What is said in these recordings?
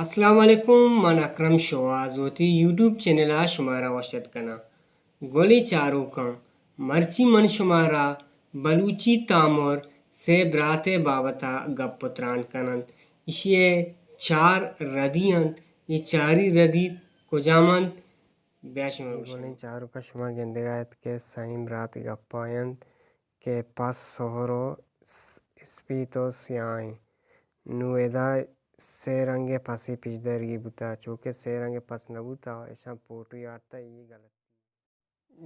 السلام علیکم، من اکرم شوہاز وتی یوٹیوب چینل ءَ شمارا وش اتک کناں۔ گلیں چاروکاں، مرچی من شمارا بلوچی تامر سے برات ءِ بابت ءَ گپ ءُ تران کننت۔ ایشی ءَ چار ردی انت، اے چاری ردی کجام انت؟ بیا شما جی گوش گلیں چاروکاں، شما گندگ ءَ ات کہ سئیں برات گپ ءَ انت کہ پس سہر ءُ س-، اسپیت ءُ سیاہیں۔ نوں ادا سے رنگ ءِ پسے پیشدارگی بوتا، چوکہ سے رنگ ءِ پس نہ بوتا، اشاں پوٹوی آرتا، اے غلطی۔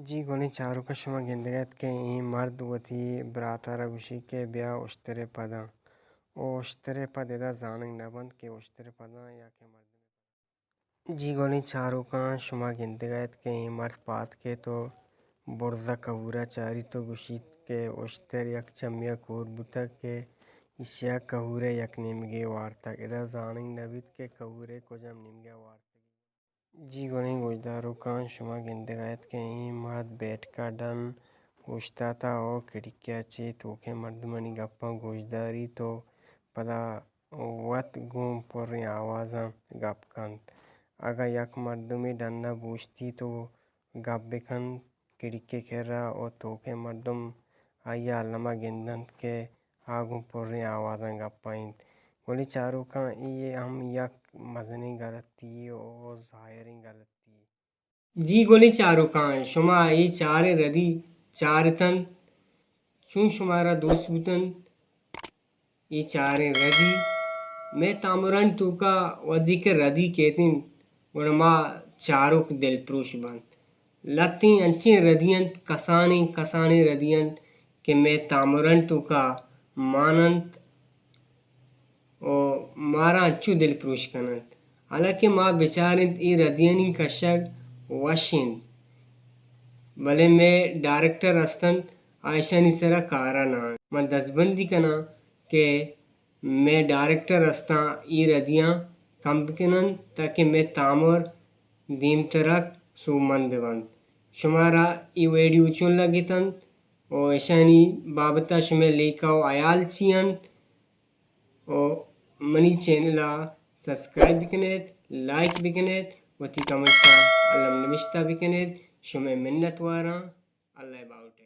جی گلیں چاروکاں، شما گندگ ءَ ات کہ اے مرد وتی برات ءَ را گوشی کہ بیا اشتر ءِ پداں، او اشتر ءِ پد ادا زانگ نہ بنت کہ اشتر ءِ پداں یا کہ مردم۔ جی گلیں چاروکاں، شما گندگ ءَ ات کہ اے مرد پاد کیت ءُ برز ءَ کہور ءَ چاریت ءُ گوشیت کہ اشتر یک چمے ءَ کور بوتگ کہ ایشی ءَ کہور ءِ یک نیمگے وارتگ۔ ادا زانگ نہ بیت کہ کہور ءِ کجام نیمگ ءَ وارتگ۔ جی گلیں گوشداروکاں، شما گندگ ءَ ات کہ اے مرد بیٹک ءَ ڈن اوشتاتہ ءُ کھڑکی ءَ چہ توکیں مردمانی گپاں گوشداریت ءُ پدا وت گوں پریں آوازاں گپ کنت۔ اگاں یک مردمے ڈن ءَ بوشتیت ءُ گپ بکنت کھڑکی ءِ کرا ءُ توکیں مردم آئی ءَ الم ءَ گندنت کہ آ گوں پریں آوازاں گپ ءَ انت۔ گلیں چاروکاں، اے ہم یک مزنیں غلطی یے ءُ ظاہریں غلطی یے۔ جی گلیں چاروکاں، شما اے چاریں ردی چارتنت، چون شمارا دوست بوتنت؟ اے چاریں ردی مئے تامرانی توکا وھدے کہ ردی کیت انت، گڑا ما چاروک دلپروش بنت۔ لھتیں انچیں ردی انت، کسانیں کسانیں ردی انت کہ مئے تامرانی توکا مان انت ءُ مارا انچو دلپروش کن انت۔ حالانکہ ما بچار انت اے ردیانی کشگ وش انت، بلے مئے ڈائریکٹر ہست انت، آ اشانی سرا کارا نہ انت۔ من دزبندی کناں کہ مئے ڈائریکٹر ہستاں اے ردیاں کم بکن انت تاکہ مئے تامر دیمترک سوبمند بہ بنت۔ شمارا اے ویڈیو چون لگت انت ءُ اشانی بابت ءَ شمئے لیکہ ءُ ہیال چی انت؟ ءُ منی چینل ءَ سبسکرائب بکن ات، لائک بکن ات، وتی کمنٹ ءَ الم نبشتہ بکن ات۔ شمئے منت واراں۔ اللہ ءِ باہوٹ۔